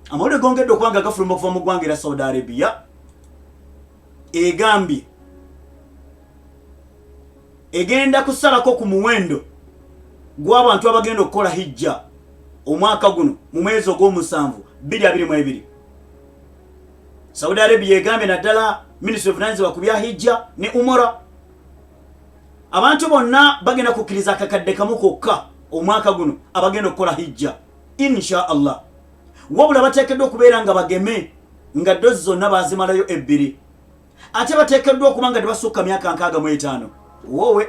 Amawulire gongedde okuba nga gafuluma okuva mu ggwanga erya Saudi Arabia egambye egenda kusalako ku muwendo gw'abantu abagenda okukola hijja omwaka guno mu mwezi ogw'omusanvu 2022. Saudi Arabia egambye naddala minisitule evunanyizibwa ku bya hijja ne umura, abantu bonna bagenda kukkiriza akakadde kamu kokka omwaka guno abagenda okukola hijja insha Allah, wabula bateekeddwa okubeera nga bageme nga dozi zonna baazimalayo ebbiri, ate bateekeddwa okuba nga tebasukka myaka 65. Woowe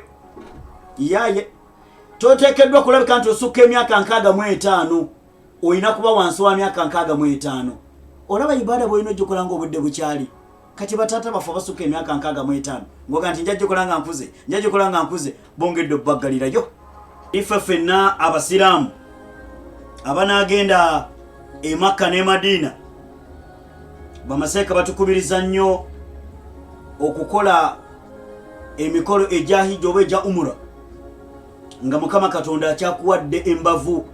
yaye, toteekeddwa kulabika nti osukka emyaka 65, olina kuba wansi wa myaka 65. Olaba ibaada bwolina ogikola nga obudde bukyali. Kati bataata baffe abasukka emyaka 65 ngoga nti njagikola nga nkuze, njagikola nga nkuze, bongedde obbaggalirayo. Ife ffenna abasiraamu abanaagenda e Makka ne Madiina, bamaseeka batukubiriza nnyo okukola emikolo egya hijja oba egya umura nga Mukama Katonda akyakuwadde embavu.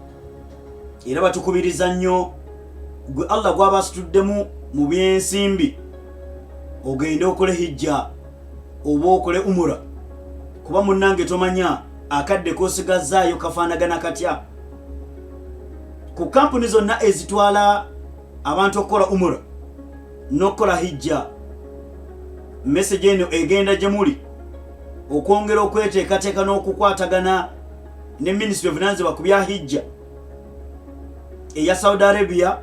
Era batukubiriza nnyo gwe Allah gwaba asituddemu mu byensimbi ogende okole hijja oba okole umura, kuba munnange tomanya akadde kosigazzaayo kafaanagana katya. Ku kampuni zonna ezitwala abantu okukola umura n'okukola hijja, message eno egenda gye muli okwongera okweteekateeka n'okukwatagana ne minisitule evunanyizibwa ku bya hijja eya Saudi Arabia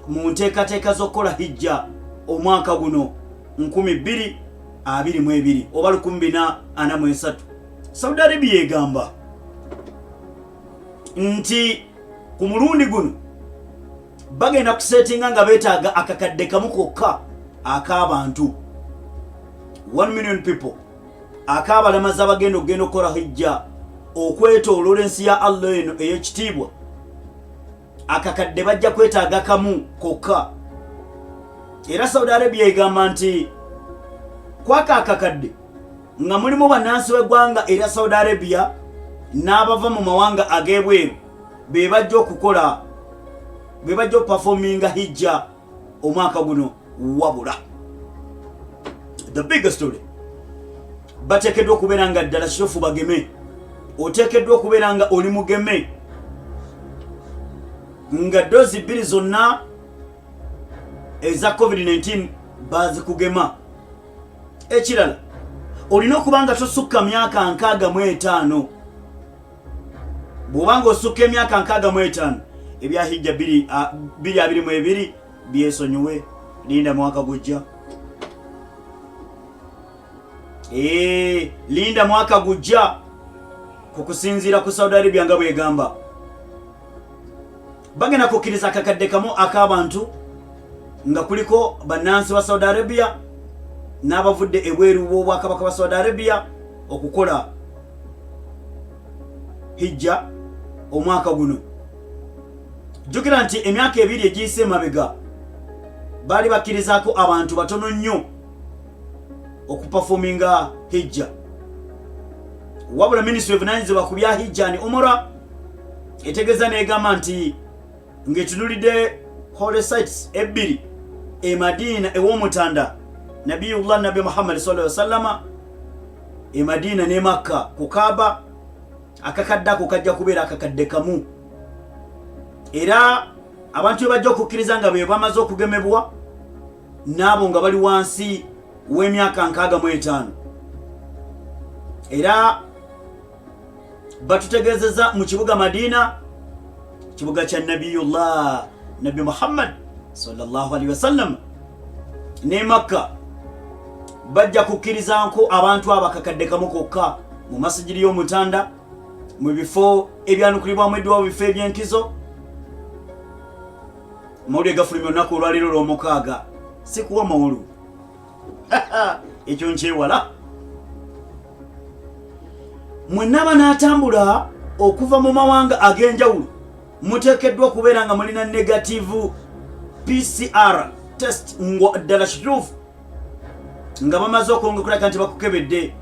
mu nteekateeka z'okukola hijja omwaka guno 2022 oba 1443. Saudi Arabia egamba nti ku mulundi guno bagenda kusetinga nga beetaaga akakadde kamu kokka ak'abantu, 1 million people, ak'abalamazi abagenda okugenda okukola hijja okwetooloola ensi ya Allah eno ey'ekitiibwa. Akakadde bajja kwetaaga kamu kokka. Era Saudi Arabia egamba nti kwaka akakadde nga mulimu bannansi b'eggwanga erya Saudi Arabia n'abava mu mawanga ag'ebweru be bajja okukola, be bajja okupafominga hijja omwaka guno. Wabula the biggest story, bateekeddwa okubeera nga ddala kituufu bageme. Oteekeddwa okubeera nga oli mugeme nga dozi bbiri zonna eza COVID-19 bazikugema. Ekirala, olina okuba nga tosukka myaka 65. Bw'oba nga osukka emyaka 65, ebya hijja 2022 byesonyiwe, linda mwaka gujja. Linda mwaka gujja. Ku kusinziira ku Saudi Arabia nga bwegamba, bagenda kukkiriza akakadde kamu ak'abantu nga kuliko bannansi ba Saudi Arabia n'abavudde ebweru w'obwakabaka bwa Saudi Arabia okukola hijja omwaka guno. Jjukira nti emyaka 2 egiyise emabega baali bakkirizaako abantu batono nnyo okupafominga hijja, wabula minisitule evunanyizibwa ku bya hijja ni umura etegeeza n'egamba nti ng'etunulidde holy sites ebbiri e Madiina ew'omutanda Nabiyullah Nabbi Muhammad sallallahu alaihi wasallama e Madiina ne Makka ku Kaaba, akakadde ako kajja kubeera akakadde kamu. Era abantu be bajja okukkiriza nga be bamaze okugemebwa n'abo nga bali wansi w'emyaka 65. Era batutegeezeza mu kibuga Madiina, kibuga kya Nabiyullah Nabbi Muhammad sallallahu alaihi wasallam, ne Makka bajja kukkirizanko abantu abakakadde kamu kokka mu masigiri y'omutanda, mu bifo ebyanukulibwamu edduwa, mu bifo ebyenkizo. Amawulire gafulumya olunaku olwaleero olwomukaaga. Sikuwa mawulu, ekyo nkyewala. Mwenna banaatambula okuva mu mawanga ag'enjawulo muteekeddwa okubeera nga mulina negative PCR test nga ddala kituufu nga bamaze okwongekulaka nti bakukebedde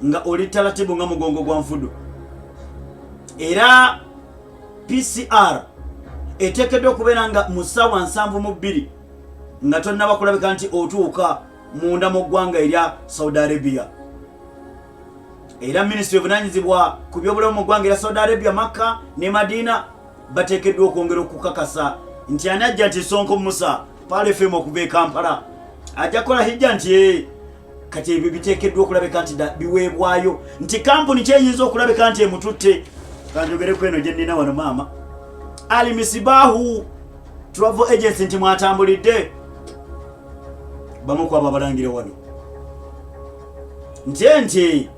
nga oli talatibu nga mugongo gwa nfudu. Era PCR Eteekeddwa okubeera nga mu ssaawa 72 nga tonnaba kulabika nti otuuka munda mu ggwanga erya Saudi Arabia. Era minisitule evunanyizibwa ku byobulamu mu ggwanga erya Saudi Arabia, Makka ne Madina, bateekeddwa okwongera okukakasa nti ani ajja, nti Sonko Musa Pearl FM okuva e Kampala ajja kukola hijja, nti kati ebyo biteekeddwa okulabika nti biweebwayo nti kampuni kyeyinza okulabika nti emututte. Kanjogereku eno gye nnina wano, maama Ali Misibahu Travel Agency, nti mwatambulidde bamu kwabo abalangira wano nti ajje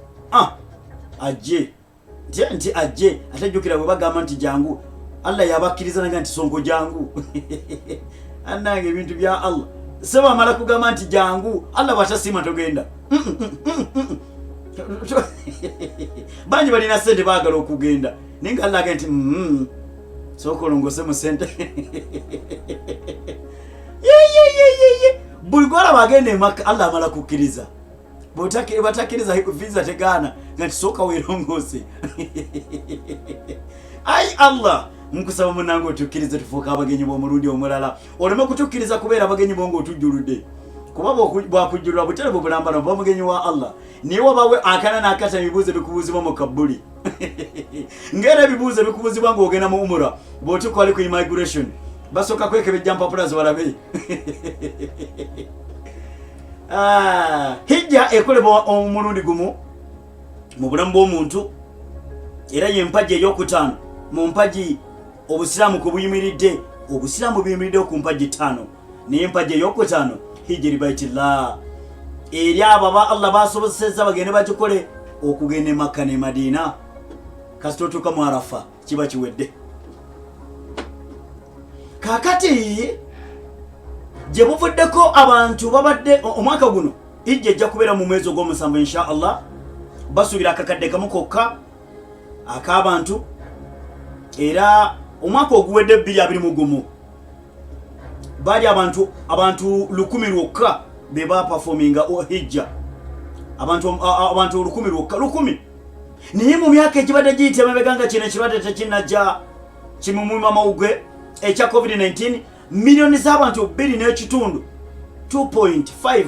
nti ajje. Ate jjukira bwe bagamba nti jangu, Allah yabakkiriza naga nti Sonko jangu. Annange, ebintu bya Allah se bamala kugamba nti jangu, Allah bwatasiima togenda. Bangi balina sente baagala okugenda, naye nga Allah agenda nti sooka olongose mu sente. Yeyeyeyeye, buli gwalaba agenda emaka, Allah amala kukkiriza. Batakkiriza visa tegaana, nga tisooka weerongoose. Ai Allah, nkusaba munange otukkirize tufuuka abagenyi b'omulundi omulala, oleme kutukkiriza kubeera abagenyi bo ng'otujjuludde, kuba bwakujjulula butere bwe bulambala oba mugenyi wa Allah. Naye wabawe akana n'akata ebibuuzo ebikubuuzibwa mu kabbuli, ng'era ebibuuzo ebikubuuzibwa ng'ogenda mu umura, bw'otuuka wali ku immigration basooka kwekebejja mpapula zibalabe. Hijja ekolebwa omulundi gumu mu bulamu bw'omuntu, era yempagi eyokutaano mu mpagi obusiraamu kwe buyimiridde. Obusiraamu buyimiridde ku mpagi ttaano, naye empagi eyokutaano hijiri baitillah, eri abo aba Allah basobozesezza bagende bagikole, okugenda e Makka ne Madiina. Kasita otuuka mu Arafa kiba kiwedde. Kakati gye buvuddeko abantu babadde omwaka guno ijja ejja kubeera mu mwezi ogw'omusanvu insha Allah. Basuubira 1,000 kokka ak'abantu, era omwaka oguwedde 2021 baali abantu 1000 lwokka be baperforminga hijja, abantu 1000 lwokka, 1000. Naye mu myaka egibadde giyita emabega nga kino ekirwadde tekinnajja kimumuma mawugwe ekya COVID-19, miliyoni z'abantu bbiri n'ekitundu, 2.5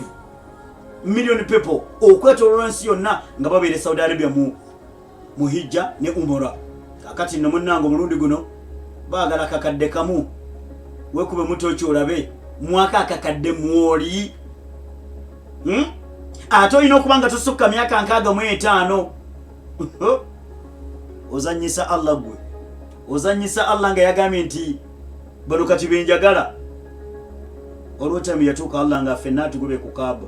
million people okwetoloola ensi yonna nga babeera e Saudi Arabia mu hijja ne umura. Kakati nno munnange, omulundi guno baagala 1,000. Wekube mutoki olabe mwaka akakadde mwoli, Ate olina okuba nga tosukka myaka 65. Ozanyisa Allah, gwe ozanyisa Allah nga yagambye nti bano kati benjagala. Olwotime yatuuka Allah nga ffenna atugube ku Kaaba.